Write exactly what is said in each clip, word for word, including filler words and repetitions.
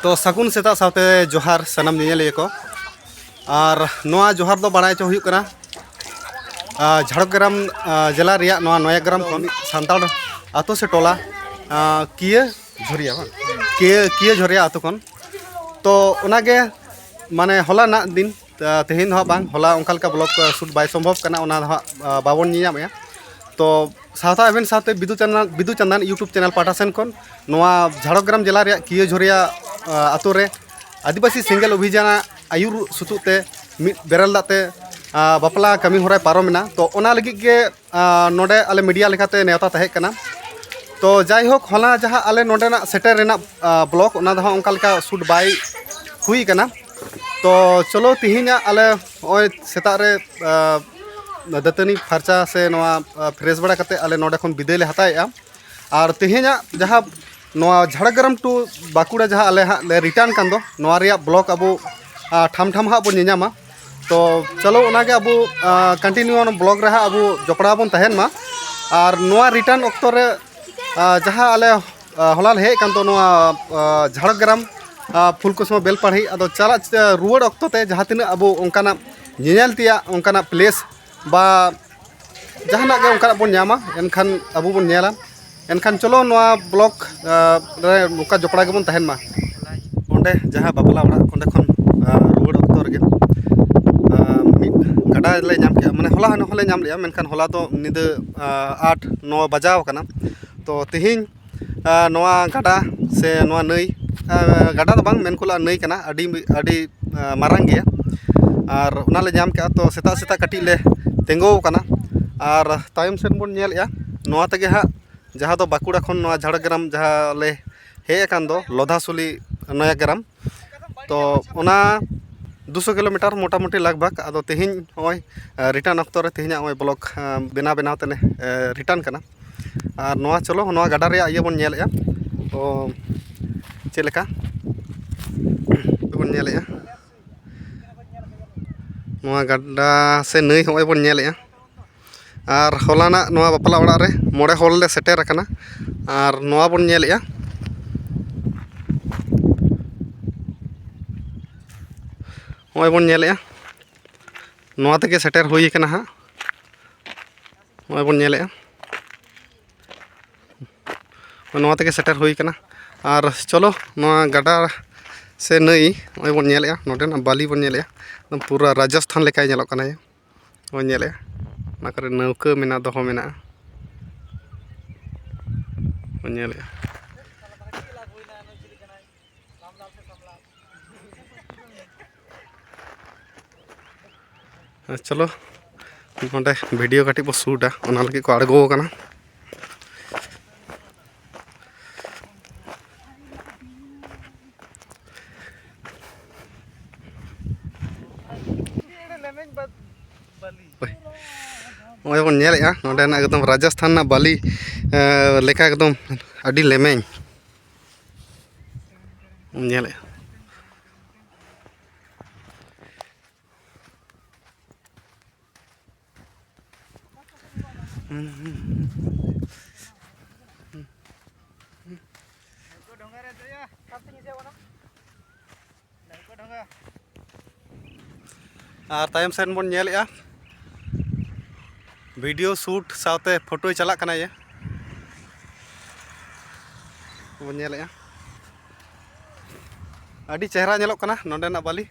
ᱛᱚ ᱥᱟᱹᱜᱩᱱ ᱥᱮᱛᱟᱜ ᱥᱟᱶᱛᱮ ᱡᱚᱦᱟᱨ ᱥᱟᱱᱟᱢ ᱧᱮᱧᱮᱞᱤᱭᱟᱹ ᱠᱚ᱾ ᱟᱨ ᱱᱚᱣᱟ ᱡᱚᱦᱟᱨ ᱫᱚ ᱵᱟᱲᱟᱭ ᱦᱚᱪᱚ ᱦᱩᱭᱩᱜ ᱠᱟᱱᱟ, ᱟᱨ ᱡᱷᱟᱲᱜᱨᱟᱢ ᱟᱨ ᱡᱮᱞᱟ ᱨᱮᱭᱟᱜ ᱱᱚᱣᱟ ᱱᱚᱭᱟᱜᱨᱟᱢ ᱠᱷᱚᱱ ᱥᱟᱱᱛᱟᱲ ᱟᱛᱳ ᱥᱮ ᱴᱚᱞᱟ, ᱟᱨ ᱠᱤᱭᱟᱹ ᱡᱷᱚᱨᱤᱭᱟ ᱵᱟᱝ, ᱠᱤᱭᱟᱹ ᱠᱤᱭᱟᱹ ᱡᱷᱚᱨᱤᱭᱟ ᱟᱛᱳ ᱠᱷᱚᱱ᱾ ᱛᱚ ᱚᱱᱟᱜᱮ ᱢᱟᱱᱮ ᱦᱚᱞᱟ ᱨᱮᱱᱟᱜ ᱫᱤᱱ, ᱛᱮᱦᱮᱧ ᱫᱚ ᱦᱟᱸᱜ ᱵᱟᱝ, ᱦᱚᱞᱟ ᱚᱱᱠᱟ ᱞᱮᱠᱟ ᱵᱞᱚᱜ ᱥᱩᱴ ᱵᱟᱭ ᱥᱚᱢᱵᱷᱚᱵ ᱠᱟᱱᱟ, ᱚᱱᱟ ᱫᱚ ᱦᱟᱸᱜ ᱵᱟᱵᱚᱱ ᱧᱮᱧᱟᱢᱮᱜᱼᱟ᱾ ᱛᱚ ᱥᱟᱶᱛᱟ ᱮᱵᱷᱮᱱ ᱥᱟᱶᱛᱮ ᱵᱤᱫᱩ ᱪᱟᱸᱫᱟᱱ ᱵᱤᱫᱩ ᱪᱟᱸᱫᱟᱱ YouTube ᱪᱮᱱᱮᱞ ᱯᱟᱦᱴᱟ ᱥᱮᱱ ᱠᱷᱚᱱ ᱱᱚᱣᱟ ᱡᱷᱟᱲᱜᱨᱟᱢ ᱡᱮᱞᱟ ᱨᱮᱭᱟᱜ ᱠᱤᱭᱟᱹ ᱡᱷᱚᱨᱤᱭᱟ ᱟᱛᱳ ᱨᱮ ᱟᱹᱫᱤᱵᱟᱹᱥᱤ ᱥᱮᱸᱜᱮᱞ ᱚᱵᱷᱤᱡᱟᱱᱟᱜ ᱟᱹᱭᱩᱨ ᱥᱩᱛᱩᱜ ᱛᱮ ᱢᱤᱫ ᱵᱮᱨᱮᱞ ᱫᱟᱜ ᱛᱮ ᱵᱟᱯᱞᱟ ᱠᱟᱹᱢᱤ ᱦᱚᱨᱟᱭ ᱯᱟᱨᱚᱢᱮᱱᱟ᱾ ᱛᱚ ᱚᱱᱟ ᱞᱟᱹᱜᱤᱫ ᱜᱮ ᱱᱚᱰᱮ ᱟᱞᱮ ᱢᱤᱰᱤᱭᱟ ᱞᱮᱠᱟᱛᱮ ᱱᱮᱣᱛᱟ ᱛᱟᱦᱮᱸ ᱠᱟᱱᱟ᱾ ᱛᱚ ᱡᱟᱭᱦᱳᱠ, ᱦᱚᱞᱟ ᱡᱟᱦᱟᱸ ᱟᱞᱮ ᱱᱚᱰᱮᱱᱟᱜ ᱥᱮᱴᱮᱨ ᱨᱮᱱᱟᱜ ᱵᱞᱚᱜ, ᱚᱱᱟ ᱫᱚ ᱦᱟᱸᱜ ᱚᱱᱠᱟ ᱞᱮᱠᱟ ᱥᱩᱴ ᱵᱟᱭ ᱦᱩᱭ ᱠᱟᱱᱟ᱾ ᱛᱚ ᱪᱚᱞᱚ, ᱛᱮᱦᱮᱧᱟᱜ ᱟᱞᱮ ᱱᱚᱜᱼᱚᱭ ᱥᱮᱛᱟᱜ ᱨᱮ ᱫᱟᱹᱛᱟᱹᱱᱤ ᱯᱷᱟᱨᱪᱟ ᱥᱮ ᱱᱚᱣᱟ ᱯᱷᱨᱮᱥ ᱵᱟᱲᱟ ᱠᱟᱛᱮ ᱟᱞᱮ ᱱᱚᱰᱮ ᱠᱷᱚᱱ ᱵᱤᱫᱟᱹᱭ ᱞᱮ ᱦᱟᱛᱟᱣᱮᱫᱼᱟ᱾ ᱟᱨ ᱛᱮᱦᱮᱧᱟᱜ ᱡᱟᱦᱟᱸ ᱱᱚᱣᱟ ᱡᱷᱟᱲᱜᱨᱟᱢ ᱴᱩ ᱵᱟᱸᱠᱩᱲᱟ ᱡᱟᱦᱟᱸ ᱟᱞᱮ ᱦᱟᱸᱜ ᱞᱮ ᱨᱤᱴᱟᱨᱱ ᱠᱟᱱ ᱫᱚ, ᱱᱚᱣᱟ ᱨᱮᱭᱟᱜ ᱵᱞᱚᱜ ᱟᱵᱚ ᱴᱷᱟᱢ ᱴᱷᱟᱢ ᱦᱟᱸᱜ ᱵᱚᱱ ᱧᱮᱧᱟᱢᱟ᱾ ᱛᱚ ᱪᱚᱞᱚ, ᱚᱱᱟᱜᱮ ᱟᱵᱚ ᱠᱚᱱᱴᱤᱱᱤᱭᱩ ᱚᱱᱟ ᱵᱞᱚᱜ ᱨᱮ ᱦᱟᱸᱜ ᱟᱵᱚ ᱡᱚᱯᱲᱟᱣ ᱵᱚᱱ ᱛᱟᱦᱮᱱ ᱢᱟ᱾ ᱟᱨ ᱱᱚᱣᱟ ᱨᱤᱴᱟᱨᱱ ᱚᱠᱛᱚ ᱨᱮ ᱡᱟᱦᱟᱸ ᱟᱞᱮ ᱦᱚᱞᱟ ᱞᱮ ᱦᱮᱡ ᱠᱟᱱ ᱫᱚ ᱱᱚᱣᱟ ᱡᱷᱟᱲᱜᱨᱟᱢ ᱯᱷᱩᱞᱠᱩᱥᱢᱟ ᱵᱮᱞᱯᱟᱦᱟᱲᱤ, ᱟᱫᱚ ᱪᱟᱞᱟᱜ ᱨᱩᱣᱟᱹᱲ ᱚᱠᱛᱚ ᱛᱮ ᱡᱟᱦᱟᱸ ᱛᱤᱱᱟᱹᱜ ᱟᱵᱚ ᱚᱱᱠᱟᱱᱟᱜ ᱧᱮᱧᱮᱞ ᱛᱮᱭᱟᱜ ᱚᱱᱠᱟᱱᱟᱜ ᱯᱞᱮᱥ ᱵᱟ ᱡᱟᱦᱟᱱᱟᱜ ᱜᱮ ᱚᱱᱠᱟᱱᱟᱜ ᱵᱚᱱ ᱧᱟᱢᱟ, ᱮᱱᱠᱷᱟᱱ ᱟᱵᱚ ᱵᱚᱱ ᱧᱮᱞᱟ᱾ ᱮᱱᱠᱷᱟᱱ ᱪᱚᱞᱚ, ᱱᱚᱣᱟ ᱵᱞᱚᱜ ᱨᱮ ᱱᱚᱝᱠᱟ ᱡᱚᱯᱲᱟᱣ ᱜᱮᱵᱚᱱ ᱛᱟᱦᱮᱱ ᱢᱟ᱾ ᱚᱸᱰᱮ ᱡᱟᱦᱟᱸ ᱵᱟᱯᱞᱟ ᱚᱲᱟᱜ, ᱚᱸᱰᱮ ᱠᱷᱚᱱ ᱨᱩᱣᱟᱹᱲ ᱚᱠᱛᱚ ᱨᱮᱜᱮ ᱢᱤᱫ ᱜᱟᱰᱟ ᱞᱮ ᱧᱟᱢ ᱠᱮᱜᱼᱟ, ᱢᱟᱱᱮ ᱦᱚᱞᱟ ᱦᱚᱸᱞᱮ ᱧᱟᱢ ᱞᱮᱜᱼᱟ, ᱢᱮᱱᱠᱷᱟᱱ ᱦᱚᱞᱟ ᱫᱚ ᱧᱤᱫᱟᱹ ᱟᱴ ᱱᱚ ᱵᱟᱡᱟᱣ ᱟᱠᱟᱱᱟ᱾ ᱛᱚ ᱛᱮᱦᱮᱧ ᱱᱚᱣᱟ ᱜᱟᱰᱟ ᱥᱮ ᱱᱚᱣᱟ ᱱᱟᱹᱭ, ᱜᱟᱰᱟ ᱫᱚ ᱵᱟᱝ, ᱢᱮᱱ ᱠᱚ ᱞᱟᱜᱼᱟ ᱱᱟᱹᱭ ᱠᱟᱱᱟ, ᱟᱹᱰᱤ ᱟᱹᱰᱤ ᱢᱟᱨᱟᱝ ᱜᱮᱭᱟ᱾ ᱟᱨ ᱚᱱᱟ ᱞᱮ ᱧᱟᱢ ᱠᱮᱜᱼᱟ᱾ ᱛᱚ ᱥᱮᱛᱟᱜ ᱥᱮᱛᱟᱜ ᱠᱟᱹᱴᱤᱡ ᱞᱮ ᱛᱤᱸᱜᱩ ᱟᱠᱟᱱᱟ᱾ ᱟᱨ ᱛᱟᱭᱚᱢ ᱥᱮᱱ ᱵᱚᱱ ᱧᱮᱞᱮᱜᱼᱟ, ᱱᱚᱣᱟ ᱛᱮᱜᱮ ᱦᱟᱸᱜ ᱡᱟᱦᱟᱸ ᱫᱚ ᱵᱟᱸᱠᱩᱲᱟ ᱠᱷᱚᱱ ᱱᱚᱣᱟ ᱡᱷᱟᱲᱜᱨᱟᱢ ᱡᱟᱦᱟᱸ ᱞᱮ ᱦᱮᱡ ᱟᱠᱟᱱ ᱫᱚ ᱞᱚᱫᱷᱟᱥᱩᱞᱤ ᱱᱚᱭᱟᱜᱨᱟᱢ, ᱛᱚ ᱚᱱᱟ ᱫᱩᱥᱚ ᱠᱤᱞᱳᱢᱤᱴᱟᱨ ᱢᱚᱴᱟᱢᱩᱴᱤ ᱞᱟᱜᱽ ᱵᱷᱟᱜᱽ᱾ ᱟᱫᱚ ᱛᱮᱦᱮᱧ ᱱᱚᱜᱼᱚᱭ ᱨᱤᱴᱟᱨᱱ ᱚᱠᱛᱚ ᱨᱮ ᱛᱮᱦᱮᱧᱟᱜ ᱱᱚᱜᱼᱚᱭ ᱵᱞᱚᱜ ᱵᱮᱱᱟᱣ ᱵᱮᱱᱟᱣ ᱛᱮᱞᱮ ᱨᱤᱴᱟᱨᱱ ᱠᱟᱱᱟ᱾ ᱟᱨ ᱱᱚᱣᱟ ᱪᱚᱞᱚ, ᱱᱚᱣᱟ ᱜᱟᱰᱟ ᱨᱮᱭᱟᱜ ᱤᱭᱟᱹ ᱵᱚᱱ ᱧᱮᱞᱮᱜᱼᱟ, ᱛᱚ ᱪᱮᱫ ᱞᱮᱠᱟ ᱵᱚᱱ ᱧᱮᱞᱮᱜᱼᱟ, ᱱᱚᱣᱟ ᱜᱟᱰᱟ ᱥᱮ ᱱᱟᱹᱭ ᱦᱚᱸᱜᱼᱚᱭ ᱵᱚᱱ ᱧᱮᱞᱮᱜᱼᱟ᱾ ᱟᱨ ᱦᱚᱞᱟᱱᱟᱜ ᱱᱚᱣᱟ ᱵᱟᱯᱞᱟ ᱚᱲᱟᱜ ᱨᱮ ᱢᱚᱬᱮ ᱦᱚᱲ ᱞᱮ ᱥᱮᱴᱮᱨ ᱟᱠᱟᱱᱟ᱾ ᱟᱨ ᱱᱚᱣᱟ ᱵᱚᱱ ᱧᱮᱞᱮᱜᱼᱟ, ᱱᱚᱜᱼᱚᱭ ᱵᱚᱱ ᱧᱮᱞᱮᱜᱼᱟ, ᱱᱚᱣᱟ ᱛᱮᱜᱮ ᱥᱮᱴᱮᱨ ᱦᱩᱭ ᱠᱟᱱᱟ ᱦᱟᱸᱜ᱾ ᱱᱚᱜᱼᱚᱭ ᱵᱚᱱ ᱧᱮᱞᱮᱜᱼᱟ, ᱱᱚᱣᱟ ᱛᱮᱜᱮ ᱥᱮᱴᱮᱨ ᱦᱩᱭ ᱠᱟᱱᱟ᱾ ᱟᱨ ᱪᱚᱞᱚ, ᱱᱚᱣᱟ ᱜᱟᱰᱟ ᱥᱮ ᱱᱟᱹᱭ ᱱᱚᱜᱼᱚᱭ ᱵᱚᱱ ᱧᱮᱞᱮᱜᱼᱟ, ᱱᱚᱸᱰᱮᱱᱟᱜ ᱵᱟᱹᱞᱤ ᱵᱚᱱ ᱧᱮᱞᱮᱜᱼᱟ, ᱮᱠᱫᱚᱢ ᱯᱩᱨᱟᱹ ᱨᱟᱡᱚᱥᱛᱷᱟᱱ ᱞᱮᱠᱟᱭ ᱧᱮᱞᱚᱜ ᱠᱟᱱᱟ᱾ ᱵᱚᱱ ᱧᱮᱞᱮᱜᱼᱟ, ᱚᱱᱟ ᱠᱚᱨᱮ ᱱᱟᱹᱣᱠᱟᱹ ᱢᱮᱱᱟᱜᱼᱟ, ᱫᱚᱦᱚ ᱢᱮᱱᱟᱜᱼᱟ, ᱵᱚᱱ ᱧᱮᱞᱮᱜᱼᱟ᱾ ᱪᱚᱞᱚ, ᱱᱚᱸᱰᱮ ᱵᱷᱤᱰᱤᱭᱳ ᱠᱟᱹᱴᱤᱡ ᱵᱚ ᱥᱩᱴᱟ, ᱚᱱᱟ ᱞᱟᱹᱜᱤᱫ ᱠᱚ ᱟᱬᱜᱚ ᱟᱠᱟᱱᱟ᱾ ᱱᱚᱜᱼᱚᱭ ᱵᱚᱱ ᱧᱮᱞᱮᱜᱼᱟ, ᱱᱚᱸᱰᱮᱱᱟᱜ ᱮᱠᱫᱚᱢ ᱨᱟᱡᱚᱥᱛᱷᱟᱱ ᱨᱮᱱᱟᱜ ᱵᱟᱹᱞᱤ, ᱮᱸ, ᱞᱮᱠᱟ ᱮᱠᱫᱚᱢ ᱟᱹᱰᱤ ᱞᱮᱢᱮᱧ ᱧᱮᱞᱮᱜᱼᱟ᱾ ᱟᱨ ᱛᱟᱭᱚᱢ ᱥᱮᱱ ᱵᱚᱱ ᱧᱮᱞᱮᱜᱼᱟ, ᱵᱷᱤᱰᱤᱭᱳ ᱥᱩᱴ ᱥᱟᱶᱛᱮ ᱯᱷᱳᱴᱳᱭ ᱪᱟᱞᱟᱜ ᱠᱟᱱᱟ᱾ ᱤᱭᱟᱹ ᱵᱚᱱ ᱧᱮᱞᱮᱜᱼᱟ, ᱟᱹᱰᱤ ᱪᱮᱦᱨᱟ ᱧᱮᱞᱚᱜ ᱠᱟᱱᱟ ᱱᱚᱸᱰᱮᱱᱟᱜ ᱵᱟᱹᱞᱤ᱾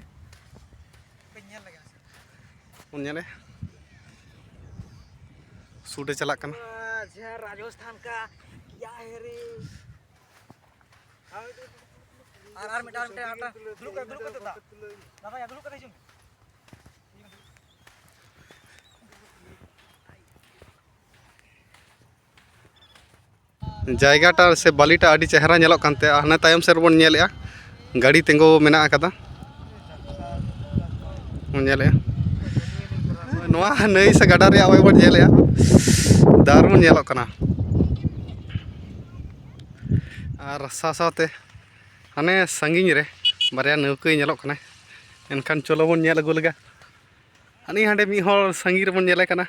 ᱵᱚᱱ ᱧᱮᱞᱮᱜᱼᱟ, ᱥᱩᱴ ᱮ ᱪᱟᱞᱟᱜ ᱠᱟᱱᱟ᱾ ᱡᱷᱟᱲ ᱨᱟᱡᱚᱥᱛᱷᱟᱱ ᱠᱟ ᱠᱭᱟ ᱦᱮ ᱨᱮ? ᱟᱨ, ᱟᱨ ᱢᱤᱫᱴᱟᱝ, ᱟᱨ ᱢᱤᱫᱴᱟᱝ, ᱟᱨ ᱢᱤᱫᱴᱟᱝ᱾ ᱫᱩᱲᱩᱵ ᱠᱟᱛᱮ, ᱫᱩᱲᱩᱵ ᱠᱟᱛᱮ ᱫᱟᱜ᱾ ᱫᱟᱫᱟ, ᱭᱟ, ᱫᱩᱲᱩᱵ ᱠᱟᱛᱮ ᱦᱤᱡᱩᱜ ᱢᱮ᱾ ᱡᱟᱭᱜᱟᱴᱟ ᱥᱮ ᱵᱟᱹᱞᱤᱴᱟ ᱟᱹᱰᱤ ᱪᱮᱦᱨᱟ ᱧᱮᱞᱚᱜ ᱠᱟᱱ ᱛᱟᱦᱮᱸᱜᱼᱟ᱾ ᱦᱟᱱᱮ ᱛᱟᱭᱚᱢ ᱥᱮᱫ ᱨᱮᱵᱚᱱ ᱧᱮᱞᱮᱜᱼᱟ, ᱜᱟᱹᱰᱤ ᱛᱤᱸᱜᱩ ᱢᱮᱱᱟᱜ ᱟᱠᱟᱫᱟ᱾ ᱵᱚᱱ ᱧᱮᱞᱮᱜᱼᱟ, ᱱᱚᱣᱟ ᱱᱟᱹᱭ ᱥᱮ ᱜᱟᱰᱟ ᱨᱮᱭᱟᱜ ᱱᱚᱜᱼᱚᱭ ᱵᱚᱱ ᱧᱮᱞᱮᱜᱼᱟ, ᱫᱟᱨᱩᱱ ᱧᱮᱞᱚᱜ ᱠᱟᱱᱟ᱾ ᱟᱨ ᱥᱟᱶ ᱥᱟᱶᱛᱮ ᱦᱟᱱᱮ ᱥᱟᱺᱜᱤᱧ ᱨᱮ ᱵᱟᱨᱭᱟ ᱱᱟᱹᱣᱠᱟᱹᱭ ᱧᱮᱞᱚᱜ ᱠᱟᱱᱟᱭ᱾ ᱮᱱᱠᱷᱟᱱ ᱪᱚᱞᱚ ᱵᱚᱱ ᱧᱮᱞ ᱟᱹᱜᱩ ᱞᱮᱜᱟ᱾ ᱦᱟᱹᱱᱤ ᱦᱟᱸᱰᱮ ᱢᱤᱫ ᱦᱚᱲ ᱥᱟᱺᱜᱤᱧ ᱨᱮᱵᱚᱱ ᱧᱮᱞᱮ ᱠᱟᱱᱟ,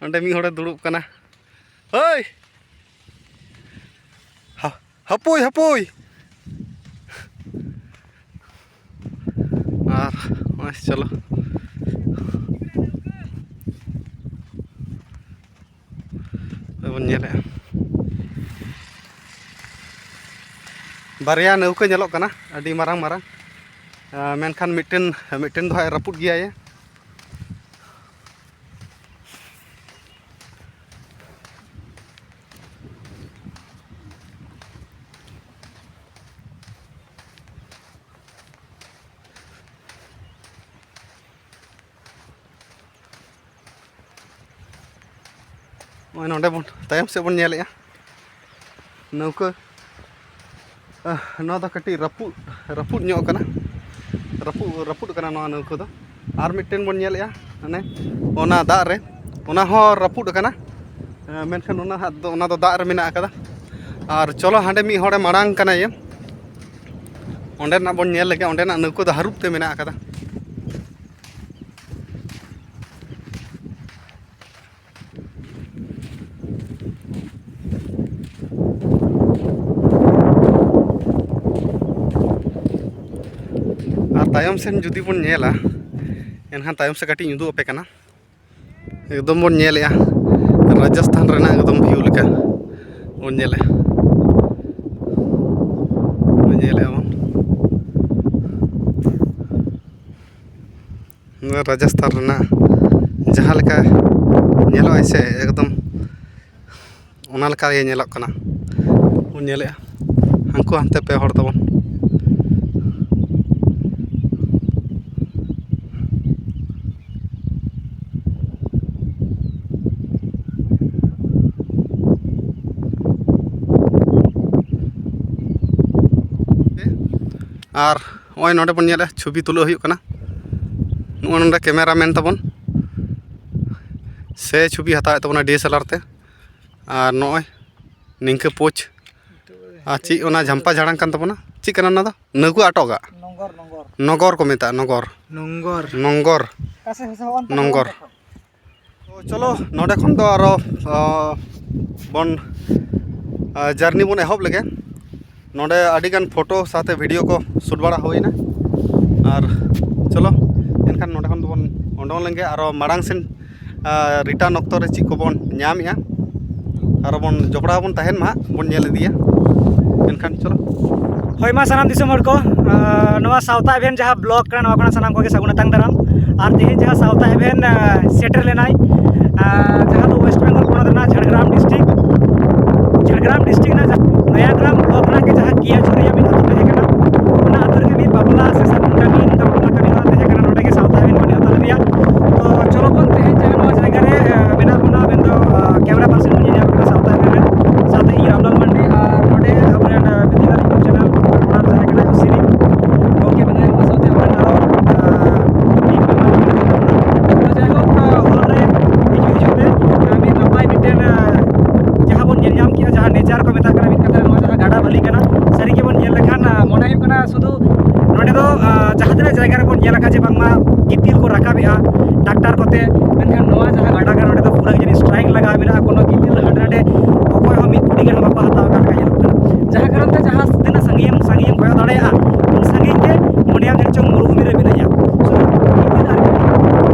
ᱚᱸᱰᱮ ᱢᱤᱫ ᱦᱚᱲᱮ ᱫᱩᱲᱩᱵ ᱠᱟᱱᱟ᱾ ᱦᱳᱭ! ᱦᱟ-, ᱦᱟᱹᱯᱳᱭ, ᱦᱟᱹᱯᱳᱭ! ᱟᱨ ᱪᱚᱞᱚ, ᱵᱚᱱ ᱧᱮᱞᱮᱜᱼᱟ᱾ ᱵᱟᱨᱭᱟ ᱱᱟᱹᱣᱠᱟᱹ ᱧᱮᱞᱚᱜ ᱠᱟᱱᱟ, ᱟᱹᱰᱤ ᱢᱟᱨᱟᱝ ᱢᱟᱨᱟᱝ᱾ ᱟᱸ, ᱢᱮᱱᱠᱷᱟᱱ ᱢᱤᱫᱴᱮᱱ, ᱢᱤᱫᱴᱮᱱ ᱫᱚ ᱦᱟᱸᱜ ᱨᱟᱹᱯᱩᱫ ᱜᱮᱭᱟᱭ᱾ ᱱᱚᱜᱼᱚᱭ ᱱᱚᱰᱮ ᱵᱚᱱ, ᱛᱟᱭᱚᱢ ᱥᱮᱫ ᱵᱚᱱ ᱧᱮᱞᱮᱜᱼᱟ ᱱᱟᱹᱣᱠᱟᱹ᱾ ᱟᱦ, ᱱᱚᱣᱟ ᱫᱚ ᱠᱟᱹᱴᱤᱡ ᱨᱟᱹᱯᱩᱫ, ᱨᱟᱹᱯᱩᱫ ᱧᱚᱜ ᱠᱟᱱᱟ, ᱨᱟᱹᱯᱩᱫ, ᱨᱟᱹᱯᱩᱫ ᱠᱟᱱᱟ ᱱᱚᱣᱟ ᱱᱟᱹᱣᱠᱟᱹ ᱫᱚ᱾ ᱟᱨ ᱢᱤᱫᱴᱮᱱ ᱵᱚᱱ ᱧᱮᱞᱮᱜᱼᱟ, ᱚᱱᱮ ᱚᱱᱟ ᱫᱟᱜ ᱨᱮ, ᱚᱱᱟ ᱦᱚᱸ ᱨᱟᱹᱯᱩᱫ ᱠᱟᱱᱟ᱾ ᱮᱸ, ᱢᱮᱱᱠᱷᱟᱱ ᱚᱱᱟ ᱦᱟᱸᱜ ᱫᱚ, ᱚᱱᱟ ᱫᱚ ᱫᱟᱜ ᱨᱮ ᱢᱮᱱᱟᱜ ᱟᱠᱟᱫᱟ᱾ ᱟᱨ ᱪᱚᱞᱚ, ᱦᱟᱸᱰᱮ ᱢᱤᱫ ᱦᱚᱲᱮ ᱢᱟᱲᱟᱝ ᱠᱟᱱᱟᱭᱮ, ᱚᱸᱰᱮᱱᱟᱜ ᱵᱚᱱ ᱧᱮᱞ ᱞᱮᱜᱮ᱾ ᱚᱸᱰᱮᱱᱟᱜ ᱱᱟᱹᱣᱠᱟᱹ ᱫᱚ ᱦᱟᱹᱨᱩᱵ ᱛᱮ ᱢᱮᱱᱟᱜ ᱟᱠᱟᱫᱟ᱾ ᱟᱨ ᱛᱟᱭᱚᱢ ᱥᱮᱱ ᱡᱩᱫᱤ ᱵᱚᱱ ᱧᱮᱞᱟ, ᱮᱱᱠᱷᱟᱱ ᱛᱟᱭᱚᱢ ᱥᱮᱫ ᱠᱟᱹᱴᱤᱡ ᱤᱧ ᱩᱫᱩᱜ ᱟᱯᱮ ᱠᱟᱱᱟ᱾ ᱮᱠᱫᱚᱢ ᱵᱚᱱ ᱧᱮᱞᱮᱜᱼᱟ, ᱨᱟᱡᱚᱥᱛᱷᱟᱱ ᱨᱮᱱᱟᱜ ᱮᱠᱫᱚᱢ view ᱞᱮᱠᱟ ᱵᱚᱱ ᱧᱮᱞᱮᱜᱼᱟ, ᱧᱮᱞᱮᱜᱼᱟ ᱵᱚᱱ᱾ ᱱᱚᱣᱟ ᱨᱟᱡᱚᱥᱛᱷᱟᱱ ᱨᱮᱱᱟᱜ ᱡᱟᱦᱟᱸ ᱞᱮᱠᱟ ᱧᱮᱞᱚᱜᱼᱟᱭ ᱥᱮ, ᱮᱠᱫᱚᱢ ᱚᱱᱟ ᱞᱮᱠᱟ ᱜᱮ ᱧᱮᱞᱚᱜ ᱠᱟᱱᱟ᱾ ᱵᱚᱱ ᱧᱮᱞᱮᱜᱼᱟ, ᱦᱟᱱᱠᱩ ᱦᱟᱱᱛᱮ ᱯᱮ ᱦᱚᱲ ᱛᱟᱵᱚᱱ᱾ ᱟᱨ ᱱᱚᱜᱼᱚᱭ ᱱᱚᱰᱮ ᱵᱚᱱ ᱧᱮᱞᱮᱜᱼᱟ, ᱪᱷᱚᱵᱤ ᱛᱩᱞᱟᱹᱣ ᱦᱩᱭᱩᱜ ᱠᱟᱱᱟ᱾ ᱱᱚᱜᱼᱚᱭ ᱱᱚᱰᱮ camera man ᱛᱟᱵᱚᱱ ᱥᱮ ᱪᱷᱚᱵᱤ ᱦᱟᱛᱟᱣᱮᱫ ᱛᱟᱵᱚᱱᱟ D S L R ᱛᱮ᱾ ᱟᱨ ᱱᱚᱜᱼᱚᱭ ᱱᱤᱝᱠᱟᱹ pose᱾ ᱟᱨ ᱪᱮᱫ ᱚᱱᱟ ᱡᱷᱟᱢᱯᱟ ᱡᱷᱟᱲᱟᱝ ᱠᱟᱱ ᱛᱟᱵᱚᱱᱟ? ᱪᱮᱫ ᱠᱟᱱᱟ ᱚᱱᱟ ᱫᱚ? ᱱᱟᱹᱣᱠᱟᱹ ᱟᱴᱚᱠᱟᱜ? ᱱᱚᱝᱜᱚᱨ, ᱱᱚᱝᱜᱚᱨ᱾ ᱱᱚᱜᱚᱨ ᱠᱚ ᱢᱮᱛᱟᱜᱼᱟ, ᱱᱚᱜᱚᱨ᱾ ᱱᱚᱝᱜᱚᱨ᱾ ᱱᱚᱝᱜᱚᱨ᱾ ᱚᱠᱟ ᱥᱮᱫ ᱦᱚᱸ ᱥᱮ ᱦᱚᱸ ᱚᱱᱛᱮ ᱱᱚᱝᱜᱚᱨ᱾ ᱠᱷᱚᱱ ᱛᱚ ᱪᱚᱞᱚ, ᱱᱚᱰᱮ ᱠᱷᱚᱱ ᱫᱚ ᱟᱨᱚ, ᱚ, ᱵᱚᱱ, ᱟ, journey ᱵᱚᱱ ᱮᱦᱚᱵ ᱞᱮᱜᱮ᱾ ᱱᱚᱰᱮ ᱟᱹᱰᱤᱜᱟᱱ photo ᱥᱟᱶᱛᱮ video ᱠᱚ shoot ᱵᱟᱲᱟ ᱦᱩᱭᱱᱟ᱾ ᱟᱨ ᱪᱚᱞᱚ, ᱮᱱᱠᱷᱟᱱ ᱱᱚᱸᱰᱮ ᱠᱷᱚᱱ ᱫᱚᱵᱚᱱ ᱩᱰᱩᱝ ᱞᱮᱱᱜᱮ, ᱟᱨᱚ ᱢᱟᱲᱟᱝ ᱥᱮᱱ ᱨᱤᱴᱟᱨᱱ ᱚᱠᱛᱚ ᱨᱮ ᱪᱮᱫ ᱠᱚᱵᱚᱱ ᱧᱟᱢᱮᱜᱼᱟ, ᱟᱨᱚ ᱵᱚᱱ ᱡᱚᱯᱲᱟᱣ ᱵᱚᱱ ᱛᱟᱦᱮᱱ ᱢᱟ ᱦᱟᱸᱜ, ᱵᱚᱱ ᱧᱮᱞ ᱤᱫᱤᱭᱟ᱾ ᱮᱱᱠᱷᱟᱱ ᱪᱚᱞᱚ᱾ ᱦᱳᱭ ᱢᱟ ᱥᱟᱱᱟᱢ ᱫᱤᱥᱚᱢ ᱦᱚᱲ ᱠᱚ, ᱟᱸ, ᱱᱚᱣᱟ ᱥᱟᱶᱛᱟ ᱮᱵᱷᱮᱱ ᱡᱟᱦᱟᱸ ᱵᱞᱚᱜ ᱠᱟᱱᱟ, ᱱᱚᱣᱟ ᱠᱷᱚᱱᱟᱜ ᱥᱟᱱᱟᱢ ᱠᱚᱜᱮ ᱥᱟᱹᱜᱩᱱ ᱟᱛᱟᱝ ᱫᱟᱨᱟᱢ᱾ ᱟᱨ ᱛᱮᱦᱮᱧ ᱡᱟᱦᱟᱸ ᱥᱟᱶᱛᱟ ᱮᱵᱷᱮᱱ, ᱟᱸ, ᱥᱮᱴᱮᱨ ᱞᱮᱱᱟᱭ, ᱟᱸ, ᱡᱟᱦᱟᱸ ᱫᱚ ᱳᱭᱮᱥᱴ ᱵᱮᱝᱜᱚᱞ ᱯᱚᱱᱚᱛ ᱨᱮᱱᱟᱜ ᱡᱷᱟᱲᱜᱨᱟᱢ ᱰᱤᱥᱴᱨᱤᱠᱴ, ᱡᱷᱟᱲᱜᱨᱟᱢ ᱰᱤᱥᱴᱨᱤᱠᱴ ᱨᱮᱱᱟᱜ ᱡᱟᱦᱟᱸ ᱱᱚᱭᱟᱜᱨᱟᱢ ᱵᱞᱚᱠ ᱨᱮᱱᱟᱜ ᱜᱮ ᱡᱟᱦᱟᱸ ᱠᱤᱭᱟᱪᱷᱚᱨᱤᱭᱟ ᱢᱤᱫ ᱟᱹᱛᱩ ᱛᱟᱦᱮᱸ ᱠᱟᱱᱟ, ᱚᱱᱟ ᱟᱹᱛᱩ ᱨᱮᱜᱮ ᱢᱤᱫ ᱵᱟᱯᱞᱟ ᱥᱮ ᱥᱟᱹᱜᱩᱱ ᱠᱟᱹᱢᱤ, ᱱᱚᱝᱠᱟ ᱵᱟᱯᱞᱟ ᱠᱟᱹᱢᱤ ᱦᱚᱨᱟ ᱛᱟᱦᱮᱸ ᱠᱟᱱᱟ, ᱱᱚᱰᱮ ᱜᱮ ᱥᱟᱶᱛᱟ ᱮᱵᱷᱮᱱ ᱠᱚ ᱱᱮᱣᱛᱟ ᱞᱮᱫᱮᱭᱟ᱾ ᱛᱚ ᱪᱚᱞᱚ ᱵᱚᱱ ᱛᱮᱦᱮᱧ ᱡᱟᱦᱟᱸ ᱱᱚᱣᱟ ᱡᱟᱭᱜᱟ ᱨᱮ, ᱟᱸ, ᱢᱮᱱᱟᱜ ᱵᱚᱱᱟ, ᱢᱮᱱᱫᱚ, ᱟᱸ, ᱠᱮᱢᱮᱨᱟ ᱯᱟᱨᱥᱚᱱ ᱵᱚᱱ ᱧᱮᱞ ᱧᱟᱢ ᱠᱟᱱᱟ ᱥᱟᱶᱛᱟ ᱮᱵᱷᱮᱱ ᱨᱮᱱ, ᱥᱟᱶᱛᱮ ᱤᱧ ᱨᱟᱢᱞᱟᱞ ᱢᱟᱱᱰᱤ ᱟᱨ ᱱᱚᱰᱮ ᱟᱵᱚᱨᱮᱱ, ᱟᱸ, ᱵᱤᱫᱤ ᱪᱮᱱᱮᱞ ᱚᱱᱟ ᱡᱟᱦᱟᱸ ᱠᱟᱱᱟ ᱥᱤᱨᱤ ᱜᱚᱢᱠᱮ ᱢᱮᱱᱟᱭᱟ, ᱚᱱᱟ ᱥᱟᱶᱛᱮ ᱟᱵᱚᱨᱮᱱ ᱟᱨᱚ, ᱟᱸ, ᱴᱤᱢ ᱢᱮᱢᱵᱟᱨ ᱠᱚ ᱢᱮᱱᱟᱜ ᱠᱚ ᱛᱟᱵᱚᱱᱟ᱾ ᱛᱚ ᱡᱟᱭᱦᱳᱠ, ᱟᱸ, ᱦᱚᱨ ᱨᱮ ᱦᱤᱡᱩᱜ ᱦᱤᱡᱩᱜ ᱛᱮ, ᱟᱸ, ᱢᱤᱫ ᱱᱟᱯᱟᱭ ᱢᱤᱫᱴᱮᱱ, ᱟᱸ, ᱡᱟᱦᱟᱸ ᱵᱚᱱ ᱧᱮᱞ ᱧᱟᱢ ᱠᱮᱜᱼᱟ, ᱡᱟᱦᱟᱸ ᱱᱮᱪᱟᱨ ᱠᱚ ᱢᱮᱛᱟᱜ ᱠᱟᱱᱟ ᱢᱤᱫ ᱠᱟᱛᱷᱟ ᱨᱮ, ᱱᱚᱣᱟ ᱡᱟᱦᱟᱸ ᱜᱟᱰᱟ ᱵᱷᱟᱹᱞᱤ ᱠᱟᱱᱟ, ᱥᱟᱹᱨᱤ ᱜᱮᱵᱚᱱ ᱧᱮᱞ ᱞᱮᱠᱷᱟᱱ, ᱟᱸ, ᱢᱚᱱᱮ ᱦᱩᱭᱩᱜ ᱠᱟᱱᱟ ᱥᱩᱫᱷᱩ ᱱᱚᱰᱮ ᱫᱚ, ᱟᱸ, ᱡᱟᱦᱟᱸ ᱛᱤᱱᱟᱹᱜ ᱡᱟᱭᱜᱟ ᱨᱮᱵᱚᱱ ᱧᱮᱞ ᱟᱠᱟᱫ ᱡᱮ ᱵᱟᱝᱢᱟ ᱜᱤᱛᱤᱞ ᱠᱚ ᱨᱟᱠᱟᱵᱮᱜᱼᱟ ᱴᱨᱟᱠᱴᱟᱨ ᱠᱚᱛᱮ, ᱢᱮᱱᱠᱷᱟᱱ ᱱᱚᱣᱟ ᱡᱟᱦᱟᱸ ᱜᱟᱰᱟ ᱠᱟᱱᱟ, ᱱᱚᱰᱮ ᱫᱚ ᱯᱩᱨᱟᱹ ᱡᱟᱹᱱᱤᱡ ᱥᱴᱨᱟᱭᱤᱠ ᱞᱟᱜᱟᱣ ᱢᱮᱱᱟᱜᱼᱟ, ᱠᱳᱱᱳ ᱜᱤᱛᱤᱞ ᱦᱟᱸᱰᱮ ᱱᱟᱰᱮ ᱚᱠᱚᱭ ᱦᱚᱸ ᱢᱤᱫ ᱠᱩᱰᱤ ᱜᱟᱱ ᱦᱚᱸ ᱵᱟᱠᱚ ᱦᱟᱛᱟᱣ ᱟᱠᱟᱫ ᱞᱮᱠᱟ ᱧᱮᱞᱚᱜ ᱠᱟᱱᱟ᱾ ᱡᱟᱦᱟᱸ ᱠᱟᱨᱚᱱ ᱛᱮ ᱡᱟᱦᱟᱸ ᱛᱤᱱᱟᱹᱜ ᱥᱟᱺᱜᱤᱧ ᱮᱢ, ᱥᱟᱺᱜᱤᱧ ᱮᱢ ᱠᱚᱭᱚᱜ ᱫᱟᱲᱮᱭᱟᱜᱼᱟ, ᱩᱱ ᱥᱟᱺᱜᱤᱧ ᱜᱮ ᱢᱚᱱᱮᱭᱟᱢ ᱡᱟᱹᱱᱤᱡ ᱪᱚᱝ ᱢᱩᱨᱩᱵᱷᱩᱢᱤ ᱨᱮ ᱢᱮᱱᱟᱧᱟ᱾ ᱥᱩᱫᱷᱩ ᱜᱤᱛᱤᱞ ᱟᱨ ᱜᱤᱛᱤᱞ᱾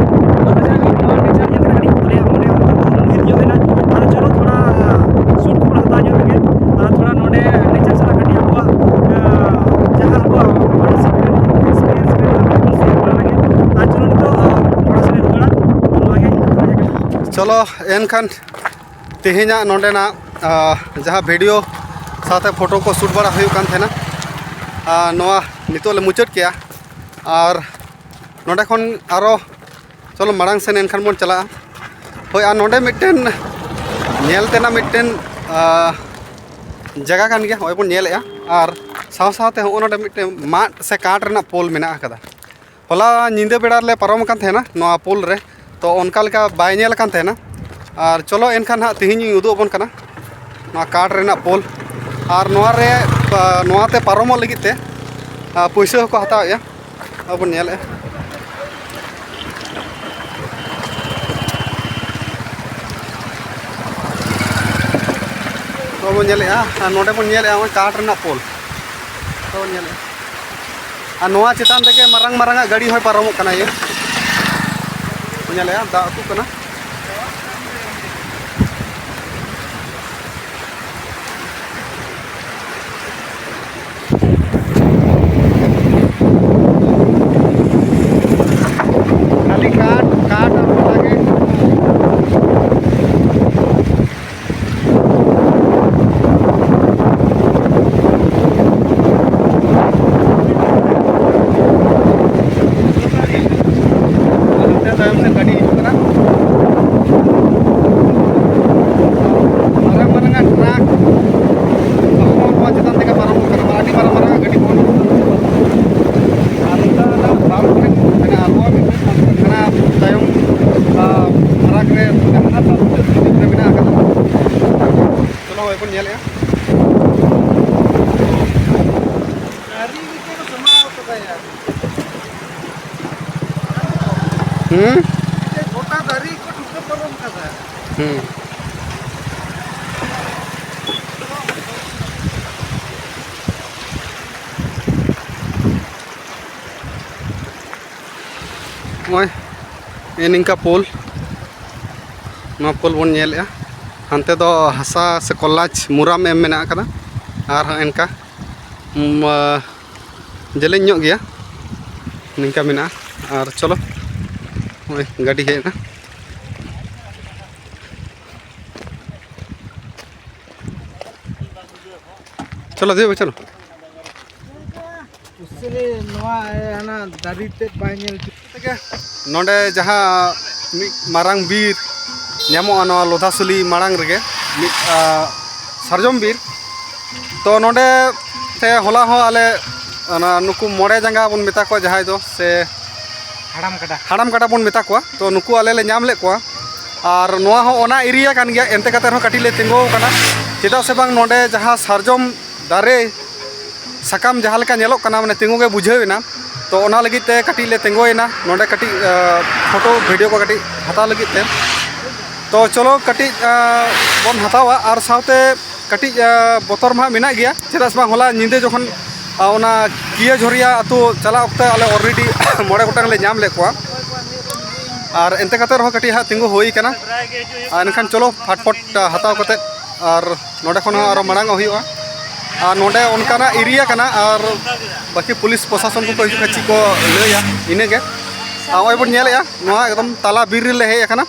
ᱟᱫᱚ ᱡᱟᱦᱟᱸ ᱜᱮ ᱱᱚᱣᱟ ᱱᱮᱪᱟᱨ ᱧᱮᱞ ᱠᱟᱛᱮ ᱠᱟᱹᱴᱤᱡ ᱟᱞᱮᱭᱟᱜ ᱢᱚᱱᱮ ᱚᱱᱛᱚᱨ ᱫᱚ ᱩᱫᱽᱜᱟᱹᱨ ᱧᱚᱜ ᱮᱱᱟ᱾ ᱟᱫᱚ ᱪᱚᱞᱚ ᱛᱷᱚᱲᱟ ᱥᱩᱴ ᱠᱚᱵᱚᱱ ᱦᱟᱛᱟᱣ ᱧᱚᱜ ᱞᱮᱜᱮ᱾ ᱟᱨ ᱛᱷᱚᱲᱟ ᱱᱚᱰᱮ ᱱᱮᱪᱟᱨ ᱥᱟᱞᱟᱜ ᱠᱟᱹᱴᱤᱡ ᱟᱵᱚᱣᱟᱜ, ᱟᱸ, ᱡᱟᱦᱟᱸ ᱟᱵᱚᱣᱟᱜ ᱢᱟᱱᱚᱥᱤᱠ ᱮᱠᱥᱯᱤᱨᱤᱭᱮᱱᱥ ᱢᱮᱱᱟᱜᱼᱟ, ᱚᱱᱟ ᱠᱟᱹᱴᱤᱡ ᱵᱚᱱ ᱥᱮᱭᱟᱨ ᱵᱟᱲᱟ ᱞᱮᱜᱮ᱾ ᱟᱨ ᱪᱚᱞᱚ ᱱᱤᱛᱚᱜ, ᱟᱸ, ᱚᱲᱟᱜ ᱥᱮᱫ ᱞᱮ ᱨᱩᱣᱟᱹᱲᱟ᱾ ᱱᱚᱣᱟ ᱜᱮ ᱤᱧ ᱠᱟᱛᱷᱟ ᱛᱟᱦᱮᱸ ᱠᱟᱱᱟ᱾ ᱪᱚᱞᱚ ᱮᱱᱠᱷᱟᱱ ᱛᱮᱦᱮᱧᱟᱜ ᱱᱚᱰᱮᱱᱟᱜ, ᱟᱸ, ᱡᱟᱦᱟᱸ ᱵᱷᱤᱰᱤᱭᱳ ᱥᱟᱶᱛᱮ ᱯᱷᱳᱴᱳ ᱠᱚ ᱥᱩᱴ ᱵᱟᱲᱟ ᱦᱩᱭᱩᱜ ᱠᱟᱱ ᱛᱟᱦᱮᱱᱟ, ᱟᱨ ᱱᱚᱣᱟ ᱱᱤᱛᱚᱜ ᱞᱮ ᱢᱩᱪᱟᱹᱫ ᱠᱮᱜᱼᱟ᱾ ᱟᱨ ᱱᱚᱰᱮ ᱠᱷᱚᱱ ᱟᱨᱚ ᱪᱚᱞᱚ ᱢᱟᱲᱟᱝ ᱥᱮᱱ ᱮᱱᱠᱷᱟᱱ ᱵᱚᱱ ᱪᱟᱞᱟᱜᱼᱟ᱾ ᱦᱳᱭ, ᱟᱨ ᱱᱚᱰᱮ ᱢᱤᱫᱴᱮᱱ ᱧᱮᱞ ᱛᱮᱱᱟᱜ ᱢᱤᱫᱴᱮᱱ, ᱟᱸ, ᱡᱟᱭᱜᱟ ᱠᱟᱱ ᱜᱮᱭᱟ, ᱱᱚᱜᱼᱚᱭ ᱵᱚᱱ ᱧᱮᱞᱮᱜᱼᱟ᱾ ᱟᱨ ᱥᱟᱶ ᱥᱟᱶᱛᱮ ᱦᱚᱸᱜᱼᱚ ᱱᱚᱰᱮ ᱢᱤᱫᱴᱮᱱ ᱢᱟᱫ ᱥᱮ ᱠᱟᱴ ᱨᱮᱱᱟᱜ ᱯᱳᱞ ᱢᱮᱱᱟᱜ ᱟᱠᱟᱫᱟ᱾ ᱦᱚᱞᱟ ᱧᱤᱫᱟᱹ ᱵᱮᱲᱟ ᱨᱮᱞᱮ ᱯᱟᱨᱚᱢ ᱟᱠᱟᱱ ᱛᱟᱦᱮᱱᱟ ᱱᱚᱣᱟ ᱯᱳᱞ ᱨᱮ, ᱛᱚ ᱚᱱᱠᱟ ᱞᱮᱠᱟ ᱵᱟᱭ ᱧᱮᱞ ᱟᱠᱟᱱ ᱛᱟᱦᱮᱱᱟ᱾ ᱟᱨ ᱪᱚᱞᱚ ᱮᱱᱠᱷᱟᱱ ᱦᱟᱸᱜ ᱛᱮᱦᱮᱧ ᱤᱧ ᱩᱫᱩᱜ ᱟᱵᱚᱱ ᱠᱟᱱᱟ ᱱᱚᱣᱟ ᱠᱟᱴ ᱨᱮᱱᱟᱜ ᱯᱳᱞ᱾ ᱟᱨ ᱱᱚᱣᱟ ᱨᱮ, ᱟ, ᱱᱚᱣᱟ ᱛᱮ ᱯᱟᱨᱚᱢᱚᱜ ᱞᱟᱹᱜᱤᱫ ᱛᱮ, ᱟ, ᱯᱩᱭᱥᱟᱹ ᱦᱚᱸᱠᱚ ᱦᱟᱛᱟᱣᱮᱫᱼᱟ᱾ ᱟᱵᱚ ᱵᱚᱱ ᱧᱮᱞᱮᱫᱼᱟ᱾ ᱱᱚᱜᱼᱚᱭ ᱵᱚᱱ ᱧᱮᱞᱮᱫᱼᱟ, ᱟᱨ ᱱᱚᱰᱮ ᱵᱚᱱ ᱧᱮᱞᱮᱫᱼᱟ ᱱᱚᱜᱼᱚᱭ ᱠᱟᱴ ᱨᱮᱱᱟᱜ ᱯᱳᱞ᱾ ᱱᱚᱜᱼᱚᱭ ᱵᱚᱱ ᱧᱮᱞᱮᱫᱼᱟ᱾ ᱟᱨ ᱱᱚᱣᱟ ᱪᱮᱛᱟᱱ ᱛᱮᱜᱮ ᱢᱟᱨᱟᱝ ᱢᱟᱨᱟᱝ ᱟᱜ ᱜᱟᱹᱰᱤ ᱦᱚᱸᱭ ᱯᱟᱨᱚᱢᱚᱜ ᱠᱟᱱᱟ᱾ ᱤᱭᱟᱹ ᱧᱮᱞᱮᱜᱼᱟ, ᱫᱟᱜ ᱟᱹᱛᱩᱜ ᱠᱟᱱᱟ᱾ ᱠᱷᱟᱹᱞᱤ ᱠᱟᱴ, ᱠᱟᱴ ᱟᱨ ᱚᱱᱟ ᱜᱮ᱾ ᱦᱟᱱᱛᱮ ᱛᱟᱭᱚᱢ ᱥᱮᱫ ᱜᱟᱹᱰᱤ ᱦᱤᱡᱩᱜ ᱠᱟᱱᱟ᱾ ᱢᱟᱨᱟᱝ ᱢᱟᱨᱟᱝ ᱟᱜ ᱴᱨᱟᱠ ᱱᱚᱣᱟ ᱪᱮᱛᱟᱱ ᱛᱮᱜᱮ ᱯᱟᱨᱚᱢᱚᱜ ᱠᱟᱱᱟ᱾ ᱟᱹᱰᱤ ᱢᱟᱨᱟᱝ ᱢᱟᱨᱟᱝ ᱟᱜ ᱜᱟᱹᱰᱤ ᱵᱚᱱ ᱟᱨ ᱱᱚᱝᱠᱟ ᱚᱱᱟ ᱵᱟᱨ ᱠᱚᱨᱮ ᱢᱮᱱᱟᱜᱼᱟ, ᱟᱵᱚᱣᱟᱜ ᱢᱤᱫᱴᱮᱱ ᱦᱟᱱᱟ ᱛᱟᱭᱚᱢ, ᱟᱨ ᱯᱷᱟᱨᱟᱠ ᱨᱮ ᱦᱟᱱᱟ ᱥᱟᱶ ᱩᱛᱟᱹᱨ ᱥᱩᱨ ᱨᱮ ᱢᱮᱱᱟᱜ ᱟᱠᱟᱫᱟ᱾ ᱪᱚᱞᱚ, ᱦᱚᱸᱜᱼᱚᱭ ᱵᱚᱱ ᱧᱮᱞᱮᱜᱼᱟ᱾ ᱫᱟᱨᱮ ᱨᱮᱜᱮ ᱠᱚ ᱥᱟᱢᱟᱣ ᱠᱟᱫᱟᱭᱟ᱾ ᱦᱩᱸ? ᱜᱚᱴᱟ ᱫᱟᱨᱮ ᱠᱚ ᱴᱷᱩᱠᱟᱹ ᱯᱟᱨᱚᱢ ᱠᱟᱫᱟ᱾ ᱦᱩᱸ᱾ ᱱᱚᱜᱼᱚᱭ ᱱᱤᱝᱠᱟ ᱯᱳᱞ, ᱱᱚᱣᱟ ᱯᱳᱞ ᱵᱚᱱ ᱧᱮᱞᱮᱜᱼᱟ᱾ ᱦᱟᱱᱛᱮ ᱫᱚ ᱦᱟᱥᱟ ᱥᱮ ᱠᱚᱞᱞᱟᱪ ᱢᱩᱨᱟᱢ ᱮᱢ ᱢᱮᱱᱟᱜ ᱟᱠᱟᱫᱟ, ᱟᱨ ᱦᱚᱸ ᱚᱱᱠᱟ, ᱩᱢ, ᱟ, ᱡᱮᱞᱮᱧ ᱧᱚᱜ ᱜᱮᱭᱟ, ᱱᱤᱝᱠᱟ ᱢᱮᱱᱟᱜᱼᱟ᱾ ᱟᱨ ᱪᱚᱞᱚ, ᱱᱚᱜᱼᱚᱭ ᱜᱟᱹᱰᱤ ᱦᱮᱡ ᱮᱱᱟ᱾ ᱪᱚᱞᱚ ᱫᱮᱵᱚ, ᱪᱚᱞᱚ᱾ ᱩᱥᱟᱹᱨᱟ ᱱᱚᱣᱟ, ᱮ, ᱦᱟᱱᱟ ᱫᱟᱨᱮ ᱛᱮᱫ ᱵᱟᱭ ᱧᱮᱞ ᱴᱷᱤᱠ᱾ ᱱᱚᱰᱮ ᱡᱟᱦᱟᱸ ᱢᱤᱫ ᱢᱟᱨᱟᱝ ᱵᱤᱨ ᱧᱟᱢᱚᱜᱼᱟ ᱱᱚᱣᱟ ᱞᱚᱫᱷᱟᱥᱩᱞᱤ ᱢᱟᱲᱟᱝ ᱨᱮᱜᱮ, ᱢᱤᱫ, ᱟ, ᱥᱟᱨᱡᱚᱢ ᱵᱤᱨ᱾ ᱛᱚ ᱱᱚᱰᱮ ᱛᱮ ᱦᱚᱞᱟ ᱦᱚᱸ ᱟᱞᱮ ᱚᱱᱟ ᱱᱩᱠᱩ ᱢᱚᱬᱮ ᱡᱟᱸᱜᱟ ᱵᱚᱱ ᱢᱮᱛᱟ ᱠᱚᱣᱟ ᱡᱟᱦᱟᱸᱭ ᱫᱚ, ᱥᱮ ᱦᱟᱲᱟᱢ ᱠᱟᱰᱟ᱾ ᱦᱟᱲᱟᱢ ᱠᱟᱰᱟ ᱵᱚᱱ ᱢᱮᱛᱟ ᱠᱚᱣᱟ᱾ ᱛᱚ ᱱᱩᱠᱩ ᱟᱞᱮ ᱞᱮ ᱧᱟᱢ ᱞᱮᱫ ᱠᱚᱣᱟ᱾ ᱟᱨ ᱱᱚᱣᱟ ᱦᱚᱸ ᱚᱱᱟ ᱮᱨᱤᱭᱟ ᱠᱟᱱ ᱜᱮᱭᱟ, ᱮᱱᱛᱮ ᱠᱟᱛᱮ ᱨᱮᱦᱚᱸ ᱠᱟᱹᱴᱤᱡ ᱞᱮ ᱛᱤᱸᱜᱩ ᱟᱠᱟᱱᱟ᱾ ᱪᱮᱫᱟᱜ ᱥᱮ ᱵᱟᱝ ᱱᱚᱰᱮ ᱡᱟᱦᱟᱸ ᱥᱟᱨᱡᱚᱢ ᱫᱟᱨᱮ ᱥᱟᱠᱟᱢ ᱡᱟᱦᱟᱸ ᱞᱮᱠᱟ ᱧᱮᱞᱚᱜ ᱠᱟᱱᱟ, ᱢᱟᱱᱮ ᱛᱤᱸᱜᱩ ᱜᱮ ᱵᱩᱡᱷᱟᱹᱣ ᱮᱱᱟ᱾ ᱛᱚ ᱚᱱᱟ ᱞᱟᱹᱜᱤᱫ ᱛᱮ ᱠᱟᱹᱴᱤᱡ ᱞᱮ ᱛᱤᱸᱜᱩᱭᱮᱱᱟ ᱱᱚᱰᱮ ᱠᱟᱹᱴᱤᱡ, ᱟ, ᱯᱷᱳᱴᱳ ᱵᱷᱤᱰᱤᱭᱳ ᱠᱚ ᱠᱟᱹᱴᱤᱡ ᱦᱟᱛᱟᱣ ᱞᱟᱹᱜᱤᱫ ᱛᱮ᱾ ᱛᱚ ᱪᱚᱞᱚ ᱠᱟᱹᱴᱤᱡ, ᱟ, ᱵᱚᱱ ᱦᱟᱛᱟᱣᱟ᱾ ᱟᱨ ᱥᱟᱶᱛᱮ ᱠᱟᱹᱴᱤᱡ, ᱟ, ᱵᱚᱛᱚᱨ ᱢᱟ ᱢᱮᱱᱟᱜ ᱜᱮᱭᱟ, ᱪᱮᱫᱟᱜ ᱥᱮ ᱵᱟᱝ ᱦᱚᱞᱟ ᱧᱤᱫᱟᱹ ᱡᱚᱠᱷᱚᱱ ᱟᱨ ᱚᱱᱟ ᱠᱤᱭᱟᱹ ᱡᱷᱚᱨᱤᱭᱟ ᱟᱹᱛᱩ ᱪᱟᱞᱟᱜ ᱚᱠᱛᱮ ᱟᱞᱮ already ᱢᱚᱬᱮ ᱜᱚᱴᱟᱝ ᱞᱮ ᱧᱟᱢ ᱞᱮᱫ ᱠᱚᱣᱟ᱾ ᱟᱨ ᱮᱱᱛᱮ ᱠᱟᱛᱮ ᱨᱮᱦᱚᱸ ᱠᱟᱹᱴᱤᱡ ᱦᱟᱸᱜ ᱛᱤᱸᱜᱩ ᱦᱩᱭ ᱠᱟᱱᱟ᱾ ᱟᱨ ᱮᱱᱠᱷᱟᱱ ᱪᱚᱞᱚ ᱯᱷᱟᱴᱯᱷᱚᱴ ᱦᱟᱛᱟᱣ ᱠᱟᱛᱮ ᱟᱨ ᱱᱚᱰᱮ ᱠᱷᱚᱱ ᱦᱚᱸ ᱟᱨᱚ ᱢᱟᱲᱟᱝᱚᱜ ᱦᱩᱭᱩᱜᱼᱟ᱾ ᱟᱨ ᱱᱚᱰᱮ ᱚᱱᱠᱟᱱᱟᱜ area ᱠᱟᱱᱟ, ᱟᱨ ᱵᱟᱹᱠᱤ ᱯᱩᱞᱤᱥ ᱯᱨᱚᱥᱟᱥᱚᱱ ᱠᱚᱠᱚ ᱦᱤᱡᱩᱜ ᱠᱷᱟᱱ ᱪᱮᱫ ᱠᱚ ᱞᱟᱹᱭᱟ, ᱤᱱᱟᱹᱜᱮ᱾ ᱟᱨ ᱱᱚᱜᱼᱚᱭ ᱵᱚᱱ ᱧᱮᱞᱮᱫᱼᱟ, ᱱᱚᱣᱟ ᱮᱠᱫᱚᱢ ᱛᱟᱞᱟ ᱵᱤᱨ ᱨᱮᱞᱮ ᱦᱮᱡ ᱟᱠᱟᱱᱟ᱾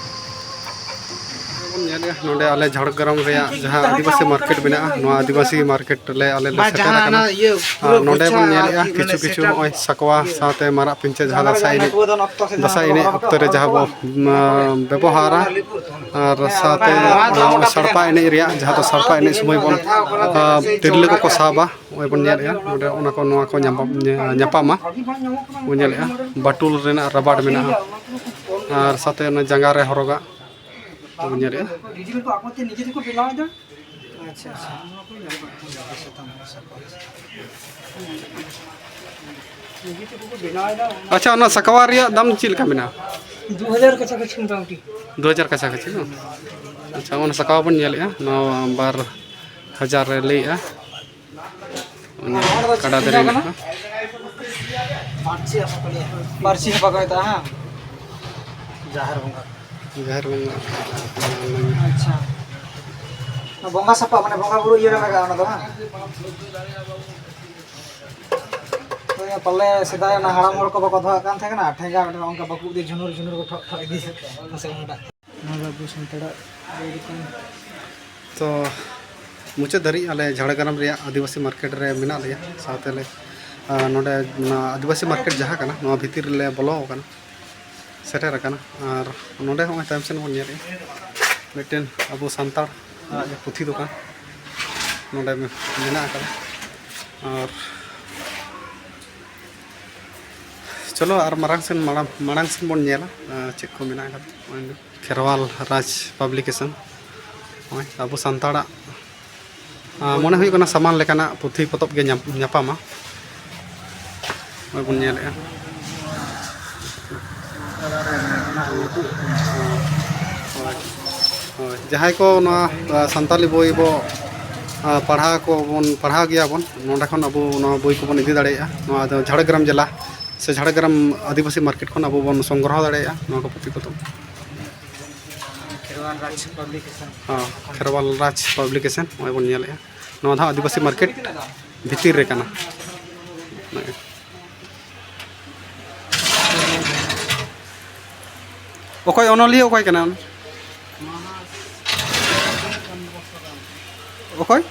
ᱵᱚᱱ ᱧᱮᱞᱮᱫᱼᱟ ᱱᱚᱰᱮ ᱟᱞᱮ ᱡᱷᱟᱲᱜᱨᱟᱢ ᱨᱮᱭᱟᱜ ᱡᱟᱦᱟᱸ ᱟᱹᱫᱤᱵᱟᱹᱥᱤ market ᱢᱮᱱᱟᱜᱼᱟ, ᱱᱚᱣᱟ ᱟᱹᱫᱤᱵᱟᱹᱥᱤ market ᱨᱮ ᱟᱞᱮ ᱞᱮ ᱵᱟ, ᱥᱮᱴᱮᱨ ᱡᱟᱦᱟᱸ ᱟᱠᱟᱱᱟ᱾ ᱚᱱᱟ ᱤᱭᱟᱹ ᱟᱨ ᱱᱚᱰᱮ ᱵᱚᱱ ᱧᱮᱞᱮᱫᱼᱟ ᱟᱨᱠᱤ ᱠᱤᱪᱷᱩ ᱢᱟᱱᱮ ᱠᱤᱪᱷᱩ ᱥᱮᱴᱮᱨ ᱱᱚᱜᱼᱚᱭ ᱥᱟᱠᱣᱟ ᱥᱟᱶᱛᱮ ᱢᱟᱨᱟᱜ ᱯᱤᱧᱪᱟᱹᱨ, ᱡᱟᱦᱟᱸ ᱫᱟᱸᱥᱟᱭ ᱮᱱᱮᱡ, ᱫᱟᱸᱥᱟᱭ ᱮᱱᱮᱡ ᱚᱠᱛᱚ ᱨᱮ ᱡᱟᱦᱟᱸ ᱵᱚ, ᱩᱢ, ᱵᱮᱵᱚᱦᱟᱨᱟ, ᱟᱨ ᱥᱟᱶᱛᱮ ᱱᱚᱣᱟ ᱥᱟᱲᱯᱟ ᱮᱱᱮᱡ ᱨᱮᱭᱟᱜ, ᱡᱟᱦᱟᱸ ᱫᱚ ᱥᱟᱲᱯᱟ ᱮᱱᱮᱡ ᱥᱚᱢᱚᱭ ᱵᱚᱱ, ᱟ, ᱛᱤᱨᱞᱟᱹ ᱠᱚᱠᱚ ᱥᱟᱵᱟ, ᱱᱚᱜᱼᱚᱭ ᱵᱚᱱ ᱧᱮᱞᱮᱫᱼᱟ ᱱᱚᱰᱮ ᱚᱱᱟ ᱠᱚ, ᱱᱚᱣᱟ ᱠᱚ ᱧᱟᱯᱟᱢ, ᱧᱟᱯᱟᱢᱟ᱾ ᱵᱚᱱ ᱧᱮᱞᱮᱫᱼᱟ ᱵᱟᱴᱩᱞ ᱨᱮᱱᱟᱜ ᱨᱟᱵᱟᱰ ᱢᱮᱱᱟᱜᱼᱟ, ᱟᱨ ᱥᱟᱶᱛᱮ ᱚᱱᱟ ᱡᱟᱸᱜᱟ ᱨᱮ ᱦᱚᱨᱚᱜᱟᱜ ᱵᱚᱱ ᱧᱮᱞᱮᱫᱼᱟ᱾ ᱟᱪᱪᱷᱟ, ᱟᱪᱪᱷᱟ᱾ ᱟᱪᱪᱷᱟ, ᱚᱱᱟ ᱥᱟᱠᱣᱟ ᱨᱮᱭᱟᱜ ᱫᱟᱢ ᱪᱮᱫ ᱞᱮᱠᱟ ᱢᱮᱱᱟᱜᱼᱟ? ᱫᱩ ᱦᱟᱡᱟᱨ ᱠᱟᱪᱷᱟ ᱠᱟᱪᱷᱤ ᱢᱚᱴᱟᱢᱩᱴᱤ᱾ ᱫᱩ ᱦᱟᱡᱟᱨ ᱠᱟᱪᱷᱟ ᱠᱟᱪᱷᱤ, ᱵᱟᱝ? ᱟᱪᱪᱷᱟ, ᱚᱱᱟ ᱥᱟᱠᱣᱟ ᱵᱚᱱ ᱧᱮᱞᱮᱫᱼᱟ, ᱱᱚᱣᱟ ᱵᱟᱨ ᱦᱟᱡᱟᱨ ᱮ ᱞᱟᱹᱭᱮᱫᱼᱟ᱾ ᱩᱱᱤ ᱠᱟᱰᱟ ᱫᱮᱨᱮᱧ ᱠᱟᱱᱟ᱾ ᱯᱟᱹᱨᱥᱤ ᱦᱚᱸ ᱵᱟᱠᱚ ᱢᱮᱛᱟᱜᱼᱟ, ᱦᱮᱸ? ᱡᱟᱦᱮᱨ ᱵᱚᱸᱜᱟ᱾ ᱡᱟᱦᱮᱨ ᱵᱚᱸᱜᱟ᱾ ᱟᱪᱪᱷᱟ᱾ ᱚᱱᱟ ᱵᱚᱸᱜᱟ ᱥᱟᱯᱟᱵ, ᱢᱟᱱᱮ ᱵᱚᱸᱜᱟ ᱵᱩᱨᱩ ᱤᱭᱟᱹ ᱨᱮ ᱞᱟᱜᱟᱜᱼᱟ ᱚᱱᱟ ᱫᱚ, ᱵᱟᱝ? ᱦᱳᱭ, ᱯᱟᱞᱮ ᱥᱮᱫᱟᱭ ᱚᱱᱟ ᱦᱟᱲᱟᱢ ᱦᱚᱲ ᱠᱚ ᱵᱟᱠᱚ ᱫᱚᱦᱚ ᱠᱟᱜ ᱠᱟᱱ ᱛᱟᱦᱮᱸ ᱠᱟᱱᱟ, ᱴᱷᱮᱸᱜᱟ ᱢᱤᱫᱴᱮᱱ ᱚᱱᱠᱟ ᱵᱟᱠᱚ ᱤᱫᱤ, ᱡᱷᱩᱱᱩᱨ ᱡᱷᱩᱱᱩᱨ ᱠᱚ ᱴᱷᱚᱜ ᱴᱷᱚᱜ ᱤᱫᱤ ᱥᱮᱫ ᱢᱟᱥᱮ ᱚᱱᱟᱴᱟᱜ᱾ ᱱᱚᱣᱟ ᱫᱚ ᱟᱵᱚ ᱥᱟᱱᱛᱟᱲᱟᱜ ᱞᱟᱹᱭ ᱞᱮᱠᱷᱟᱱ᱾ ᱛᱚ, ᱢᱩᱪᱟᱹᱫ ᱫᱷᱟᱹᱨᱤᱡ ᱟᱞᱮ ᱡᱷᱟᱲᱜᱨᱟᱢ ᱨᱮᱭᱟᱜ ᱟᱹᱫᱤᱵᱟᱹᱥᱤ market ᱨᱮ ᱢᱮᱱᱟᱜ ᱞᱮᱭᱟ᱾ ᱥᱟᱶᱛᱮ ᱞᱮ, ᱟᱨ ᱱᱚᱰᱮ ᱚᱱᱟ ᱟᱹᱫᱤᱵᱟᱹᱥᱤ market ᱡᱟᱦᱟᱸ ᱠᱟᱱᱟ, ᱱᱚᱣᱟ ᱵᱷᱤᱛᱤᱨ ᱨᱮᱞᱮ ᱵᱚᱞᱚ ᱟᱠᱟᱱᱟ, ᱥᱮᱴᱮᱨ ᱟᱠᱟᱱᱟ᱾ ᱟᱨ ᱱᱚᱰᱮ ᱦᱚᱸᱜᱼᱚᱭ ᱛᱟᱭᱚᱢ ᱥᱮᱱ ᱵᱚᱱ ᱧᱮᱞᱮᱫᱼᱟ, ᱢᱤᱫᱴᱮᱱ ᱟᱵᱚ ᱥᱟᱱᱛᱟᱲ ᱟᱜ ᱜᱮ ᱯᱩᱛᱷᱤ ᱫᱚᱠᱟᱱ ᱱᱚᱰᱮ ᱢᱮᱱᱟᱜ ᱟᱠᱟᱫᱟ᱾ ᱟᱨ ᱪᱚᱞᱚ ᱟᱨ ᱢᱟᱨᱟᱝ ᱥᱮᱱ, ᱢᱟᱲᱟᱝ, ᱢᱟᱲᱟᱝ ᱥᱮᱱ ᱵᱚᱱ ᱧᱮᱞᱟ, ᱟᱨ ᱪᱮᱫ ᱠᱚ ᱢᱮᱱᱟᱜ ᱟᱠᱟᱫᱟ᱾ ᱱᱚᱜᱼᱚᱭ ᱠᱷᱮᱨᱣᱟᱞ ᱨᱟᱡᱽ publication᱾ ᱱᱚᱜᱼᱚᱭ ᱟᱵᱚ ᱥᱟᱱᱛᱟᱲᱟᱜ, ᱟᱨ, ᱢᱚᱱᱮ ᱦᱩᱭᱩᱜ ᱠᱟᱱᱟ ᱥᱟᱢᱟᱱ ᱞᱮᱠᱟᱱᱟᱜ ᱯᱩᱛᱷᱤ ᱯᱚᱛᱚᱵ ᱜᱮ ᱧᱟᱢ-, ᱧᱟᱯᱟᱢᱟ᱾ ᱱᱚᱜᱼᱚᱭ ᱵᱚᱱ ᱧᱮᱞᱮᱫᱼᱟ᱾ ᱦᱳᱭ, ᱦᱳᱭ᱾ ᱡᱟᱦᱟᱸᱭ ᱠᱚ ᱱᱚᱣᱟ, ᱟ, ᱥᱟᱱᱛᱟᱞᱤ ᱵᱳᱭ ᱵᱚ ᱟᱨ ᱯᱟᱲᱦᱟᱣ ᱠᱚᱵᱚᱱ ᱯᱟᱲᱦᱟᱣ ᱜᱮᱭᱟ ᱵᱚᱱ, ᱱᱚᱸᱰᱮ ᱠᱷᱚᱱ ᱟᱵᱚ ᱱᱚᱣᱟ ᱵᱳᱭ ᱠᱚᱵᱚᱱ ᱤᱫᱤ ᱫᱟᱲᱮᱭᱟᱜᱼᱟ᱾ ᱱᱚᱣᱟ ᱫᱚ ᱡᱷᱟᱲᱜᱨᱟᱢ ᱡᱮᱞᱟ ᱥᱮ ᱡᱷᱟᱲᱜᱨᱟᱢ ᱟᱹᱫᱤᱵᱟᱹᱥᱤ ᱢᱟᱨᱠᱮᱴ ᱠᱷᱚᱱ ᱟᱵᱚ ᱵᱚᱱ ᱥᱚᱝᱜᱨᱚᱦᱚ ᱫᱟᱲᱮᱭᱟᱜᱼᱟ ᱱᱚᱣᱟ ᱠᱚ ᱯᱩᱛᱷᱤ ᱠᱚᱫᱚ᱾ ᱠᱷᱮᱨᱣᱟᱞ ᱨᱟᱡᱽ ᱯᱟᱵᱽᱞᱤᱠᱮᱥᱚᱱ᱾ ᱦᱚᱸ, ᱠᱷᱮᱨᱣᱟᱞ ᱨᱟᱡᱽ ᱯᱟᱵᱽᱞᱤᱠᱮᱥᱚᱱ, ᱱᱚᱜᱼᱚᱭ ᱵᱚᱱ ᱧᱮᱞᱮᱫᱼᱟ᱾ ᱱᱚᱣᱟ ᱫᱚ ᱦᱟᱸᱜ ᱟᱹᱫᱤᱵᱟᱹᱥᱤ ᱢᱟᱨᱠᱮᱴ ᱵᱷᱤᱛᱤᱨ ᱨᱮ ᱠᱟᱱᱟ᱾ ᱚᱠᱚᱭ ᱚᱱᱚᱞᱤᱭᱟᱹ, ᱚᱠᱚᱭ ᱠᱟᱱᱟᱭ ᱩᱱᱤ? ᱚᱠᱚᱭ?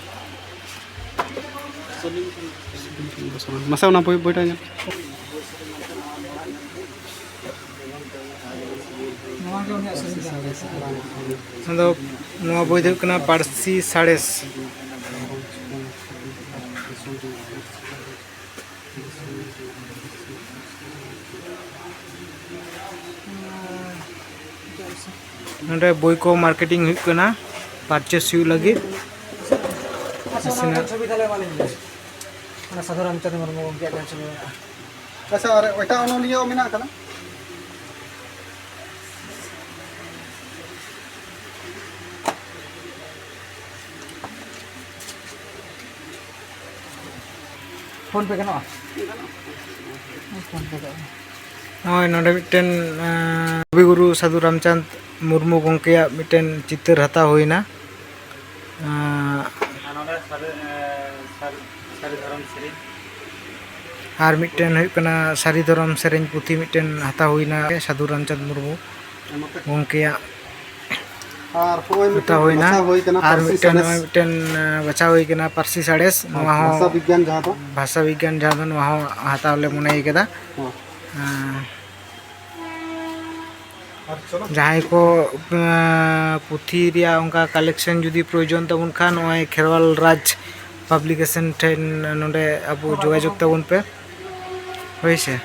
ᱢᱟᱥᱮ ᱚᱱᱟ ᱵᱳᱭ, ᱵᱳᱭᱴᱟ ᱧᱮᱞ᱾ ᱟᱫᱚ ᱱᱚᱣᱟ ᱵᱳᱭ ᱫᱚ ᱦᱩᱭᱩᱜ ᱠᱟᱱᱟ ᱯᱟᱹᱨᱥᱤ ᱥᱟᱬᱮᱥ᱾ ᱱᱚᱰᱮ ᱵᱳᱭ ᱠᱚ ᱢᱟᱨᱠᱮᱴᱤᱝ ᱦᱩᱭᱩᱜ ᱠᱟᱱᱟ, ᱯᱟᱨᱪᱮᱥ ᱦᱩᱭᱩᱜ ᱞᱟᱹᱜᱤᱫ᱾ ᱱᱟᱥᱮᱱᱟᱜ ᱚᱱᱟ ᱥᱟᱹᱫᱷᱩ ᱨᱟᱢᱪᱟᱸᱫᱽ ᱢᱩᱨᱢᱩ ᱜᱚᱢᱠᱮᱭᱟᱜ ᱡᱟᱦᱟᱸ ᱪᱷᱚᱵᱤ ᱢᱮᱱᱟᱜᱼᱟ᱾ ᱟᱪᱪᱷᱟ, ᱟᱨ ᱮᱴᱟᱜ ᱚᱱᱚᱞᱤᱭᱟᱹ ᱢᱮᱱᱟᱜ ᱟᱠᱟᱫᱟ? ᱯᱷᱳᱱ ᱯᱮ ᱜᱟᱱᱚᱜᱼᱟ? ᱯᱷᱳᱱ ᱯᱮ ᱜᱟᱱᱚᱜᱼᱟ᱾ ᱱᱚᱜᱼᱚᱭ ᱱᱚᱰᱮ ᱢᱤᱫᱴᱮᱱ, ᱟᱸ, ᱠᱚᱵᱤᱜᱩᱨᱩ ᱥᱟᱹᱫᱷᱩ ᱨᱟᱢᱪᱟᱸᱫᱽ ᱢᱩᱨᱢᱩ ᱜᱚᱢᱠᱮᱭᱟᱜ ᱢᱤᱫᱴᱮᱱ ᱪᱤᱛᱟᱹᱨ ᱦᱟᱛᱟᱣ ᱦᱩᱭᱱᱟ᱾ ᱟᱸ, ᱟᱨ ᱱᱚᱰᱮ ᱥᱟᱹᱨᱤ, ᱮᱸ, ᱥᱟᱹᱨᱤ, ᱥᱟᱹᱨᱤ ᱫᱷᱚᱨᱚᱢ ᱥᱮᱨᱮᱧ᱾ ᱟᱨ ᱢᱤᱫᱴᱮᱱ ᱦᱩᱭᱩᱜ ᱠᱟᱱᱟ ᱥᱟᱹᱨᱤ ᱫᱷᱚᱨᱚᱢ ᱥᱮᱨᱮᱧ ᱯᱩᱛᱷᱤ, ᱢᱤᱫᱴᱮᱱ ᱦᱟᱛᱟᱣ ᱦᱩᱭᱱᱟ ᱥᱟᱹᱫᱷᱩ ᱨᱟᱢᱪᱟᱸᱫᱽ ᱢᱩᱨᱢᱩ ᱜᱚᱢᱠᱮᱭᱟᱜ᱾ ᱟᱨ ᱦᱚᱸᱜᱼᱚᱭ ᱢᱤᱫᱴᱮᱱ ᱦᱟᱛᱟᱣ ᱦᱩᱭᱱᱟ᱾ ᱵᱟᱪᱷᱟᱣ ᱦᱩᱭ ᱠᱟᱱᱟ ᱟᱨ ᱯᱟᱹᱨᱥᱤ ᱢᱤᱫᱴᱮᱱ ᱥᱟᱬᱮᱥ᱾ ᱱᱚᱜᱼᱚᱭ ᱢᱤᱫᱴᱮᱱ, ᱟᱸ, ᱵᱟᱪᱷᱟᱣ ᱦᱩᱭ ᱠᱟᱱᱟ ᱯᱟᱹᱨᱥᱤ ᱥᱟᱬᱮᱥ᱾ ᱦᱚᱸ, ᱱᱚᱣᱟ ᱦᱚᱸ ᱵᱷᱟᱥᱟ ᱵᱤᱜᱽᱜᱟᱱ ᱡᱟᱦᱟᱸ ᱫᱚ᱾ ᱵᱷᱟᱥᱟ ᱵᱤᱜᱽᱜᱟᱱ ᱡᱟᱦᱟᱸ ᱫᱚ, ᱱᱚᱣᱟ ᱦᱚᱸ ᱦᱟᱛᱟᱣ ᱞᱮ ᱢᱚᱱᱮᱭ ᱠᱟᱫᱟ᱾ ᱦᱚᱸ᱾ ᱟᱸ, ᱟᱨ ᱪᱚᱞᱚ᱾ ᱡᱟᱦᱟᱸᱭ ᱠᱚ, ᱟᱸ, ᱯᱩᱛᱷᱤ ᱨᱮᱭᱟᱜ ᱚᱱᱠᱟ ᱠᱟᱞᱮᱠᱥᱚᱱ ᱡᱩᱫᱤ ᱯᱨᱚᱭᱳᱡᱚᱱ ᱛᱟᱵᱚᱱ ᱠᱷᱟᱱ, ᱱᱚᱜᱼᱚᱭ ᱠᱷᱮᱨᱣᱟᱞ ᱨᱟᱡᱽ ᱯᱟᱵᱽᱞᱤᱠᱮᱥᱚᱱ ᱴᱷᱮᱱ ᱱᱚᱰᱮ ᱟᱵᱚ ᱡᱳᱜᱟᱡᱳᱜᱽ ᱛᱟᱵᱚᱱ ᱯᱮ᱾ ᱦᱳᱭ ᱥᱮ,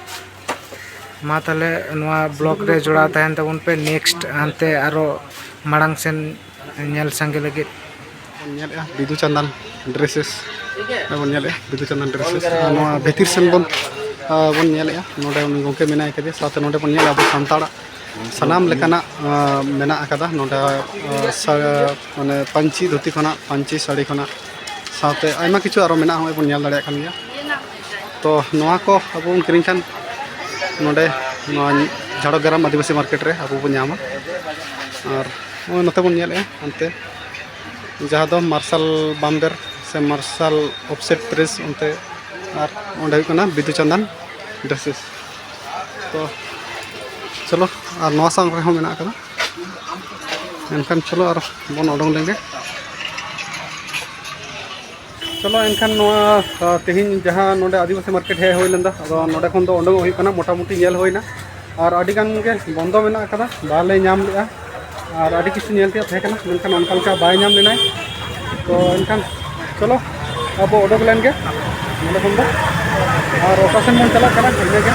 ᱢᱟ ᱛᱟᱦᱚᱞᱮ ᱱᱚᱣᱟ ᱵᱞᱚᱜ ᱨᱮ ᱡᱚᱲᱟᱣ ᱛᱟᱦᱮᱱ ᱛᱟᱵᱚᱱ ᱯᱮ᱾ ᱱᱮᱠᱥᱴ ᱦᱟᱱᱛᱮ ᱟᱨᱚ ᱢᱟᱲᱟᱝ ᱥᱮᱱ ᱧᱮᱞ ᱥᱟᱸᱜᱮ ᱞᱟᱹᱜᱤᱫ᱾ ᱵᱚᱱ ᱧᱮᱞᱮᱫᱼᱟ ᱵᱤᱫᱩ ᱪᱟᱸᱫᱟᱱ ᱰᱨᱮᱥᱮᱥ᱾ ᱱᱚᱜᱼᱚᱭ ᱵᱚᱱ ᱧᱮᱞᱮᱫᱼᱟ ᱵᱤᱫᱩ ᱪᱟᱸᱫᱟᱱ ᱰᱨᱮᱥᱮᱥ᱾ ᱟᱨ ᱱᱚᱣᱟ ᱵᱷᱤᱛᱤᱨ ᱥᱮᱱ ᱵᱚᱱ, ᱟᱨ ᱵᱚᱱ ᱧᱮᱞᱮᱫᱼᱟ, ᱱᱚᱰᱮ ᱩᱱᱤ ᱜᱚᱢᱠᱮ ᱢᱮᱱᱟᱭ ᱠᱟᱫᱮᱭᱟ, ᱥᱟᱶᱛᱮ ᱱᱚᱰᱮ ᱵᱚᱱ ᱧᱮᱞᱮᱫᱼᱟ ᱟᱵᱚ ᱥᱟᱱᱛᱟᱲᱟᱜ ᱥᱟᱱᱟᱢ ᱞᱮᱠᱟᱱᱟᱜ, ᱟᱨ, ᱢᱮᱱᱟᱜ ᱟᱠᱟᱫᱟ ᱱᱚᱰᱮ᱾ ᱟᱨ, ᱥᱟ-, ᱢᱟᱱᱮ ᱯᱟᱹᱧᱪᱤ ᱫᱷᱩᱛᱤ ᱠᱷᱚᱱᱟᱜ, ᱯᱟᱹᱧᱪᱤ ᱥᱟᱹᱲᱤ ᱠᱷᱚᱱᱟᱜ, ᱥᱟᱶᱛᱮ ᱟᱭᱢᱟ ᱠᱤᱪᱷᱩ ᱟᱨᱚ ᱢᱮᱱᱟᱜᱼᱟ, ᱱᱚᱜᱼᱚᱭ ᱵᱚᱱ ᱧᱮᱞ ᱫᱟᱲᱮᱭᱟᱜ ᱠᱟᱱ ᱜᱮᱭᱟ᱾ ᱛᱚ ᱱᱚᱣᱟ ᱠᱚ ᱟᱵᱚ ᱵᱚᱱ ᱠᱤᱨᱤᱧ ᱠᱷᱟᱱ ᱱᱚᱰᱮ ᱱᱚᱣᱟ ᱡᱷᱟᱲᱜᱨᱟᱢ ᱟᱹᱫᱤᱵᱟᱹᱥᱤ ᱢᱟᱨᱠᱮᱴ ᱨᱮ ᱟᱵᱚ ᱵᱚᱱ ᱧᱟᱢᱟ᱾ ᱟᱨ ᱱᱚᱜᱼᱚᱭ ᱱᱚᱛᱮ ᱵᱚᱱ ᱧᱮᱞᱮᱫᱼᱟ ᱦᱟᱱᱛᱮ, ᱡᱟᱦᱟᱸ ᱫᱚ ᱢᱟᱨᱥᱟᱞ ᱵᱟᱢᱵᱮᱨ ᱥᱮ ᱢᱟᱨᱥᱟᱞ ᱚᱯᱷᱥᱮᱴ ᱯᱨᱮᱥ ᱚᱱᱛᱮ, ᱟᱨ ᱚᱸᱰᱮ ᱦᱩᱭᱩᱜ ᱠᱟᱱᱟ ᱵᱤᱫᱩ ᱪᱟᱸᱫᱟᱱ ᱰᱨᱮᱥᱮᱥ᱾ ᱛᱚ ᱪᱚᱞᱚ, ᱟᱨ ᱱᱚᱣᱟ ᱥᱟᱝ ᱨᱮᱦᱚᱸ ᱢᱮᱱᱟᱜ ᱟᱠᱟᱫᱟ᱾ ᱮᱱᱠᱷᱟᱱ ᱪᱚᱞᱚ ᱟᱨ ᱵᱚᱱ ᱚᱰᱚᱝ ᱞᱮᱱᱜᱮ᱾ ᱪᱚᱞᱚ ᱮᱱᱠᱷᱟᱱ ᱱᱚᱣᱟ, ᱟ, ᱛᱮᱦᱮᱧ ᱡᱟᱦᱟᱸ ᱱᱚᱰᱮ ᱟᱹᱫᱤᱵᱟᱹᱥᱤ ᱢᱟᱨᱠᱮᱴ ᱦᱮᱡ ᱦᱩᱭ ᱞᱮᱱᱟ, ᱟᱫᱚ ᱱᱚᱰᱮ ᱠᱷᱚᱱ ᱫᱚ ᱩᱰᱩᱝᱚᱜ ᱦᱩᱭᱩᱜ ᱠᱟᱱᱟ, ᱢᱚᱴᱟᱢᱩᱴᱤ ᱧᱮᱞ ᱦᱩᱭᱱᱟ᱾ ᱟᱨ ᱟᱹᱰᱤ ᱜᱟᱱ ᱜᱮ ᱵᱚᱱᱫᱚ ᱢᱮᱱᱟᱜ ᱟᱠᱟᱫᱟ, ᱵᱟᱞᱮ ᱧᱟᱢ ᱞᱮᱜᱼᱟ᱾ ᱟᱨ ᱟᱹᱰᱤ ᱠᱤᱪᱷᱩ ᱧᱮᱞ ᱛᱮᱭᱟᱜ ᱛᱟᱦᱮᱸ ᱠᱟᱱᱟ, ᱢᱮᱱᱠᱷᱟᱱ ᱚᱱᱠᱟ ᱞᱮᱠᱟ ᱵᱟᱭ ᱧᱟᱢ ᱞᱮᱱᱟᱭ᱾ ᱛᱚ ᱮᱱᱠᱷᱟᱱ ᱪᱚᱞᱚ ᱟᱵᱚ ᱚᱰᱚᱠ ᱞᱮᱱ ᱜᱮ ᱱᱚᱰᱮ ᱠᱷᱚᱱ ᱫᱚ᱾ ᱟᱨ ᱚᱠᱟ ᱥᱮᱱ ᱵᱚᱱ ᱪᱟᱞᱟᱜ ᱠᱟᱱᱟ ᱤᱱᱟᱹᱜᱮ᱾